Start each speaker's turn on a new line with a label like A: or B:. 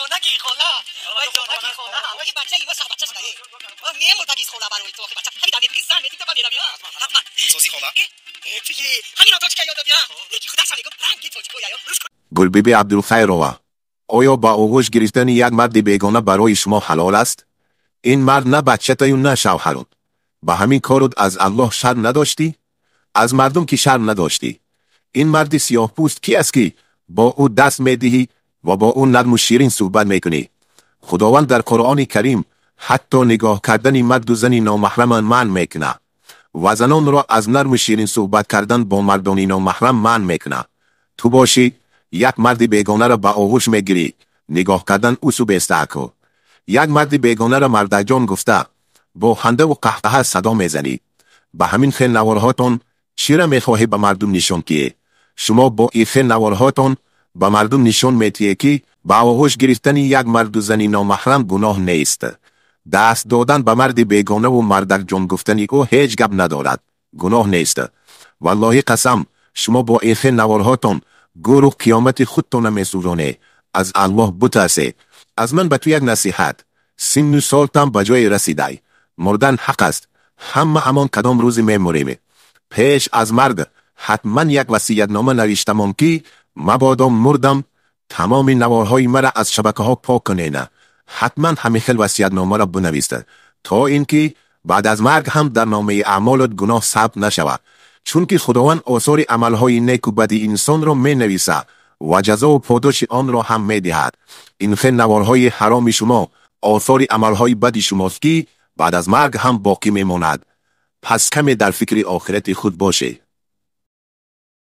A: Ҷонаки хола, вай ҷонаки хола, вай бачаи ва шахбача шуда, мемурдагиз хола барои ту, охи бача ҳами дам ки зан метим, ба мерави, ҳатман сози хола ҳамино тоҷика ёд додия, неки худаша мегум ранги тоҷикоя.
B: Гулбиби Абдулхайрова, оё ба оғӯш гирифтани як марди бегона барои шумо ҳалол аст? Ин мард на бачатаю, на шавҳарот. Ба ҳамин корот аз Аллоҳ шарм надоштӣ? Аз мардум ки шарм надоштӣ. Ин марди сиёҳпӯст ки аст, ки бо ӯ даст медиҳӣ ва бо ӯ нарму ширин суҳбат мекунӣ? Худованд дар Қуръони Карим ҳатто нигоҳ кардани марду зани номаҳрама манъ мекунад ва занонро аз нарму ширин суҳбат кардан бо мардони номаҳрам манъ мекунад. Ту бошӣ, як марди бегонаро ба оғӯш мегирӣ, нигоҳ кардан усу бестааку. Як марди бегонаро мардакҷон гуфта, бо хандаву қаҳқаҳа садо мезанӣ. Ба ҳамин хел наворҳотон чира мехоҳӣ ба мардум нишон киҳӣ? Шумо бо ин хел наворҳотон ба мардум нишон метиҳе, ки ба оғӯш гирифтани як марду зани номаҳрам гуноҳ нест, даст додан ба марди бегонаву мардакҷон гуфтани ӯ ҳеҷ гап надорад, гуноҳ нест. Валлоҳи қасам, шумо бо ин хел наворҳотон гӯру қиёмати худтона месӯзонед. Аз Аллоҳ бутарсе. Аз ман ба ту як насиҳат: синну солтам ба ҷое расидай, мурдан ҳақ аст, ҳама ҳамон кадом рӯзе мемурем. Пеш аз марг ҳатман як васиятнома навиштамон, ки мабодо мурдам, тамоми наворҳои мара аз шабакаҳо пок кунена. Ҳатман ҳамин хел васиятномаро бинависта, то ин ки баъд аз марг ҳам дар номаи аъмолот гуноҳ сабт нашавад, чунки Худованд осори амалҳои неку бади инсонро менависад ва ҷазову подоши онро ҳам медиҳад. Ин хел наворҳои ҳароми шумо осори амалҳои бади шумост, ки баъд аз марг ҳам боқӣ мемонад. Пас каме дар фикри охирати худ бошед.